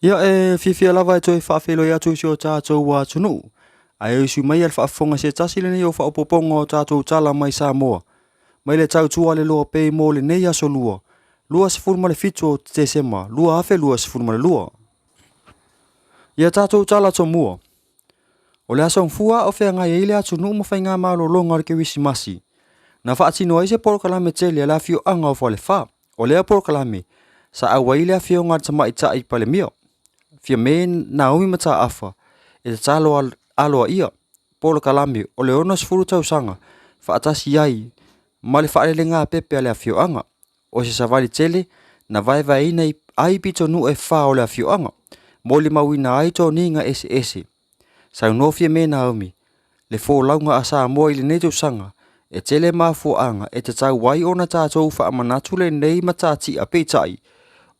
Ia, e fiafia lava e toe faafeiloai atu i si o tatou atunuu. Ae usu mai le faafofoga se tasi lenei o faaopoopoga o tatou tala mai Samoa. Mai le tautua le loa pei mo lenei aso lua, 27 o Tesema 2022. Ia tatou tala tomua. O le aso Gafua o feagai ai le atunuu ma faiga malologa o le Kerisimasi. Na faatino ai se polokalame tele a le afioaga o Falefa. O lea polokalame, sa auai le afioga a le tamaitai Palemia, Fiame Naomi Mataafa, e tatalo aloaia polokalame o le 60 tausaga faatasi ai ma le faalelegāpepe a le afioaga. O se savali tele na vaevaeina ai pitonuu e fa o le afioaga, molimauina ai toniga eseese. Saunoa Fiame Naomi, le folauga a Samoa i lenei tausaga, e tele mafuaaga e tatau ai ona tatou faamanatu lenei matatia peitai,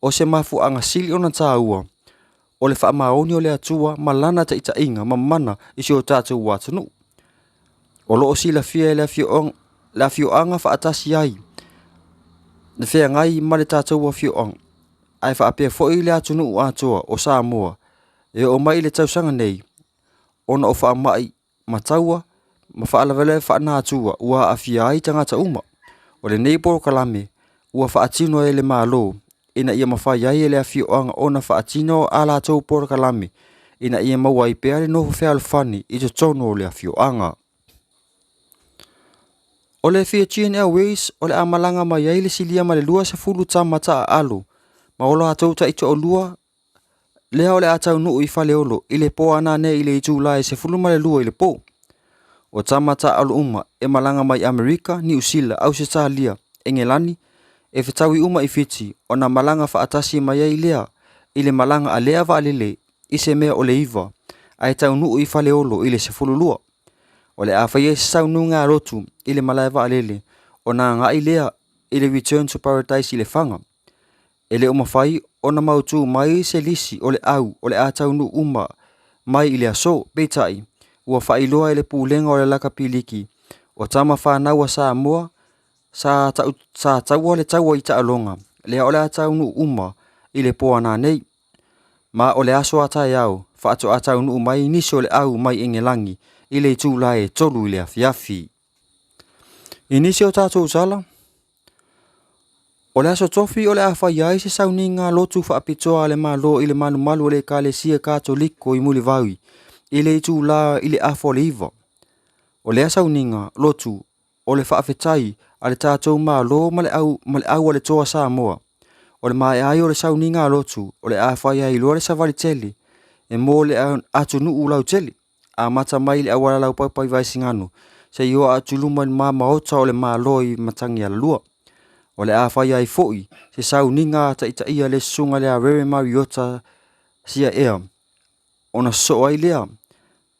o se mafuaaga sili ona tāua, o le faamaoni o le Atua ma lana taitaiga mamana i si o tatou atunuu. O lo o silafia e le afioaga faatasi ai le feagai ma le tatou afioaga, ae faapea foi le atunuu atoa o Samoa e oo mai i le tausaga nei, ona o faamai ma taua ma faalavelave faalenatura ua aafia ai tagata uma. O lenei polokalame ua faatino e le Malo ina ia mafai ai e le afioaga ona faatino a latou polokalame ina ia maua ai pea le nofo fealofani i totonu o le afioaga. O le Fijian Airways o le a malaga mai ai le silia ma le 20 tama taaalo ma o latou taitoalua lea o le a taunuu i Faleolo i le po a nanei i le itula e 12 i le po. O tama taaalo uma e malaga mai Amerika, Niu Sila, Ausetalia, Engelani, e fetaui uma i Fiti ona malaga faatasi mai ai lea i le malaga a lea vaalele i se mea o le 9 ae taunuu i Faleolo i le 12. O le a faia se saunuga a lotu i le malae vaalele ona agai lea i le Return to Paradise i Lefaga. E le o mafai ona mautū mai se lisi o le au o le a taunuu uma mai i le aso, peitai, ua faailoa e le Pulega o le Lakapiliki o tama fanau a Samoa sa, tau, sa taua le taua i taaloga, lea o le a taunuu uma i le po a nanei. Ma o le aso a taeao, faatoa taunuu mai nisi o le au mai Engelagi i le itula e 3 i le afiafi. I nisi o tatou tala, o le aso Tofi o le a faia ai se sauniga lotu faapitoa a le Malo i le malumalu o le Ekalesia Katoliko i Mulivai i le itula i le afa o le 9. O lea sauniga lotu o le faafetai a le tatou Malo ma le au, ma le au a le Toa Samoa. O le maea ai o le sauniga lotu o le a faia ai loa le savali tele e mo le atunuu lautele. Amata mai le auala laupapa i Vaisigano, seia oo atu i luma i le maota o le Malo i Matagialalua. O le a faia ai foi se sauniga a taitaia le susuga i le Arere Mariota Siaea, ona sosoo ai lea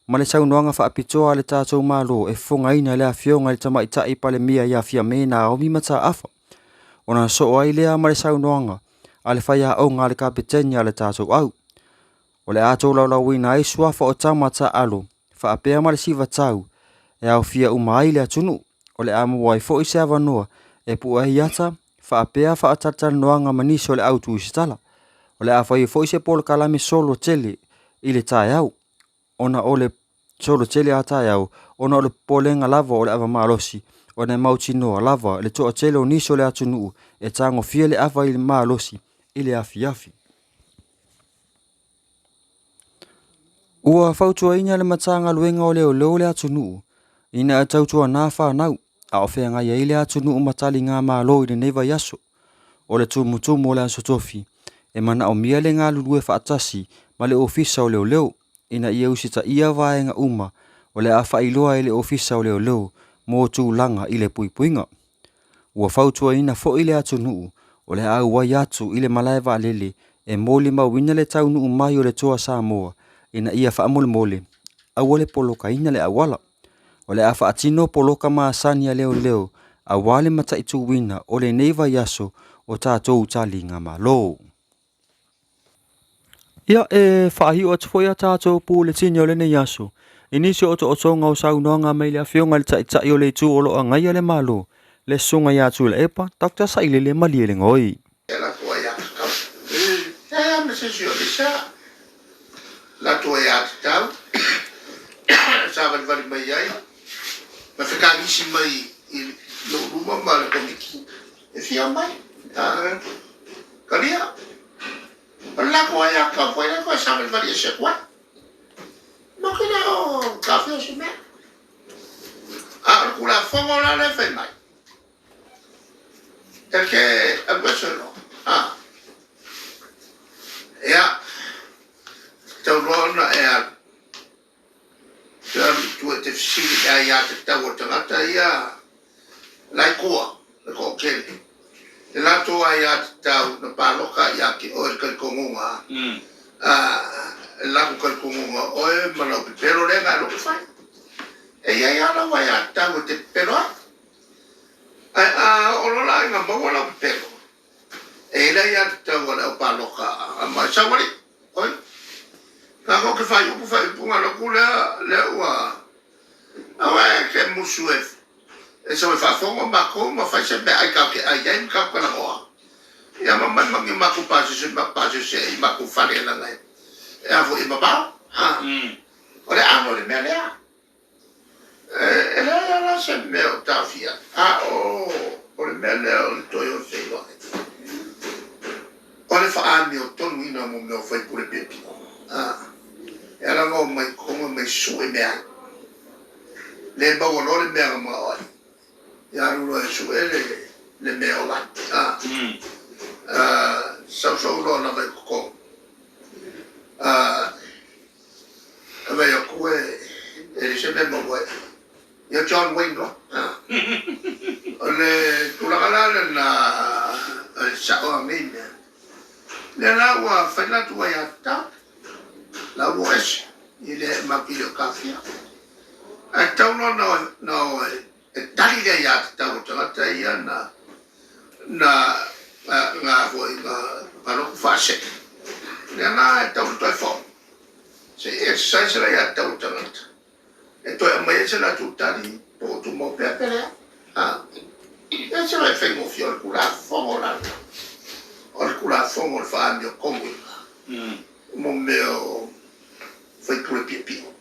ma le saunoaga faapitoa a le tatou Malo e fofogaina e le Afioga i le Tamaitai Palemia ia Fiame Naomi Mataafa. Ona sosoo ai lea ma le saunoaga a le faiaoga a le Kapeteni a le tatou au. O le a tolaulauina ai suafa o tama taaalo faapea ma le sivatau e aofia uma ai le atunuu. O le a maua ai foi se avanoa e pue ai ata faapea faatalatalanoaga ma nisi o le au tusitala. O le a faia foi se polokalame solo tele i le taeao, ona o le solo tele a taeao, ona o le popolega lava o le ava malosi, ona e mautinoa lava le toatele o nisi o le atunuu e tagofia le ava i le malosi i le afiafi. Ua fautuaina le Matagaluega o Leoleo le atunuu ina ia tautuana fanau a o feagai ai le atunuu ma taligamalo i lenei vaiaso. O le tumutumu o le Aso Tofi, e manaomia le galulue faatasi ma le Ofisa o Leoleo ina ia usitaia vaega uma o le a faailoa e le Ofisa o Leoleo mo tulaga i le puipuiga. Ua fautuaina foi le atunuu o le a auai atu i le malae vaalele e molimauina le taunuu mai o le Toa Samoa ina ia faamolemole aua le polokaina le auala. O le a faatino poloka masani a leoleo aua le mataituina o lenei vaiaso o tatou taligamalo. Ia, e faaiu atu foi a tatou puletini o lenei aso i nisi o otootoga o saunoaga mai le Afioga i le Taitai o le Itu o lo o agaia le Malo, le Susuga ia Tuilaepa, Dr. Sailele Malielegaoi. E lafo ai a kakau. E a ma se isi o lisa. Latou aiatatau savalivali mai ai ma fekagisi mai i lou luma ma le Komiti e fia omai. Talia, o le latou aiatatau foi lea toe savalivali ese atu ai. Matou te le o taofia se mea. A o le Tulafono la lea e fai mai, e te alu ese loa. Ia, tatau loa ona e alu, toe alu i tua e te fesili i le aiatatau a tagata ia la e i tua, le toatele, le latou aiatatau na palota ai ia te oe i le talitonuga, le latou talitonuga o oe ma lau pepelo lea na e alu atu e fai. E i ai lava lau aiatatau e te pepelo ai. Ae a oo loa la ina maua lau pepelo, e i ai le aiatatau a le aupalota a mai, sau alii, oi, tatou te faaiupu faaiupuga lotu lea, lea ua, aua e te musu e, e sau e faafono matou ma fai se meaai tatou te ai ai ma tatou talanoa, ia ma omai ma ni matou pasese ma pasese ai i matou fale leaga e, e a foi e mamao. O le alo o le mea lea. E leai lava la se mea o taofia ai, a o le mea lea o le toe o e feiloai, o le faaamiotonuina mo mea o faipule piopio. E ala ona omai i totonu e omai e sue mea ai. Le maua loa le mea na manao ai, ia alu loa e sue le mea e ola ai. Sau sau loa lava i totonu. E vaai atu e leai se mea e maua ai. Ia John Wayne loa. O le tulaga la lena o le sao o nei mea. Lea la ua fai latou aiatatau, la ua o ese, i le matou te le o taofia. Ae tatau loa ona o e tali le aiatatau a tagata ia na na na foi na paloku faasee. Lea la e tatau ona toe foi. Se i exercise le aiatatau a tagata e toe aumai ai se latou tali po o tumau pea pe leai. E se le faigofie o le Tulafono la lena. O le Tulafono o le faaamiotonuina mo mea o faipule piopio.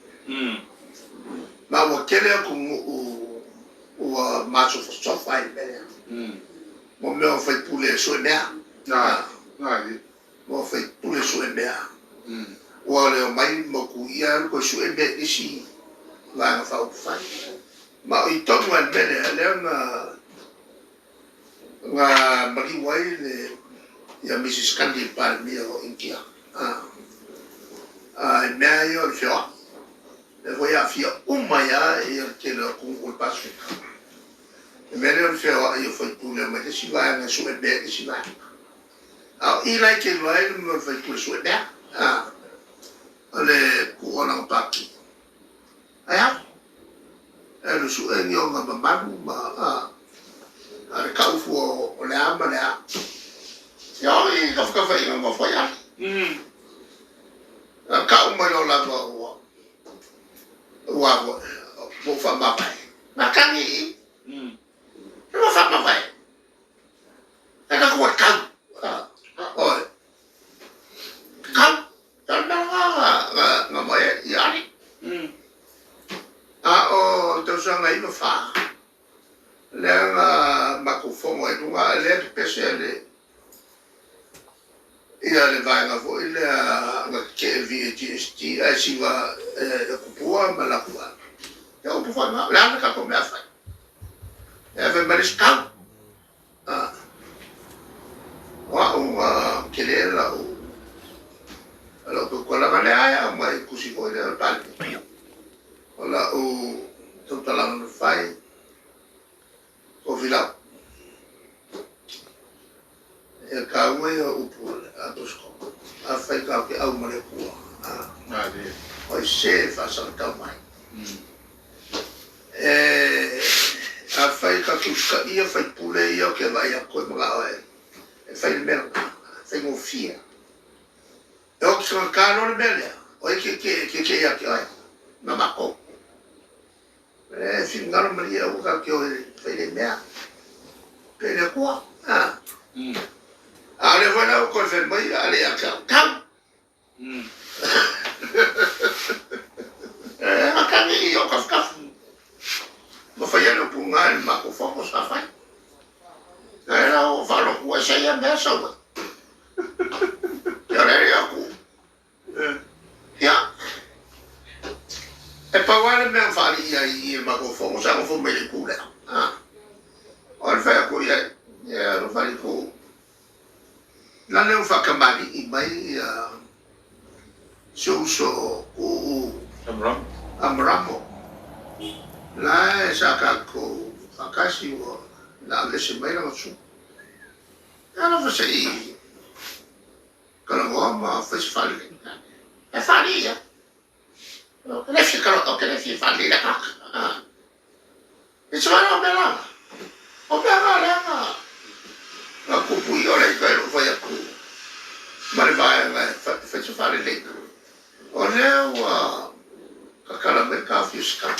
Ma ua tele atunuu ua masofasofa ai i le mea lea. Mo mea o faipule sue mea. Mo faipule sue mea. Ua le omai mau kuia alu toe sue mea i isi vaega faaupufai. Ma o i tonu lava i le mea lea, lea na na maliu ai le ia Mrs Gandhi le Palemia o Initia. I mea ia o le feoai. Lea foi e aafia uma ai lava ia le tele o atunuu o le Pasefika. Le mea lea o le feoai o faipule mai le isi vaega e sue mea i le isi vaega. A o i la e te iloa ai le mea o le faipule sue mea, o le tuu o lana pati. Ae a? E alu sue ni ona mamalu ma a le tau fua o le a ma le a. Ia o i tafatafaina nofo ai ale. A tau mai loa lava ua ua ua faamavae. Matagi i i. Ua faamavae. E ka kua tau. Oi. Tau. O le mea lena na moe ai i ali. A o le tausaga 94, lea na matou fono ai i luga, lea e pepese le ia le vaega foi lea na tetee VAGST ae siva e Tupua ma latou vaega. Ia upu foi na, o le a le tatou mea a fai? E ave mai le isi tau. O au na tele lau lau tautalaga lea e aumai i tusi foi lea o le Palemene. O lau tautalaga na fai, Tofilau. E taua ia o upu a Bosco. Afai tatou te au ma le Atua, o ai se e faasagatau mai? E afai tatou usitaia faipule ia ou te vaai atu e manao e fai le mea lena, e faigofie. E oti tagata loa le mea lea, o ai e tietie ia te oe ma matou? E finagalo malie aua tatou te o e fai nei mea. Pei le Atua. A o lea foi la ua toe fai mai a le ia te au, tau. E matagi i o kafukafu. Ma fai ai le upu lena i le matou fono sa fai. Ae la ua faalogo ese ia mea sau ai. Ia o lea ia ku. Ia. E pau lava le mea na faalii ai i le matou fono sa nofo mai le itu lea. O le fai atu i ai, ia alofa le itu. La lea ua faatamalii mai ia si ou uso Tuuu Amaramo. La e sa tatou faatasi ua na aveese mai lana sui. Ia alofa se i talanoa ma fai se faaleleiga. E faalii lava. Ou te le fia talanoa, ou te le fia faalelei i le agaga. I se vaega o mea la, o mea la lea na na tupu i o le ita i lou fai atu ma le vaega e fai se faaleleiga. O lea ua tatala mai le taofi o se tala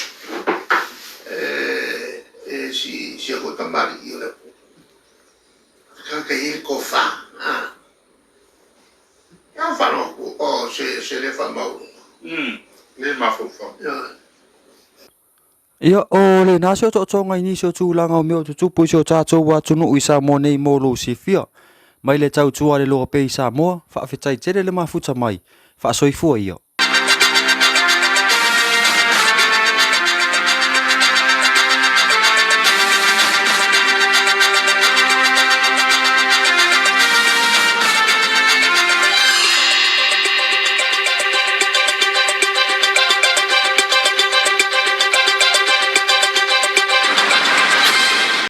e e si sia foi tamalii o le atunuu. Tagata e i ai le tofa. Ia faalogo atu, o se se le faamaualuga. Le mafaufau. Ia, o lena se otootoga i nisi o tulaga o mea o tutupu i si o tatou atunuu i Samoa nei mo lou silafia. Mai le tautua a le Loa pea i Samoa, faafetai tele le mafuta mai. Faasoifua ia.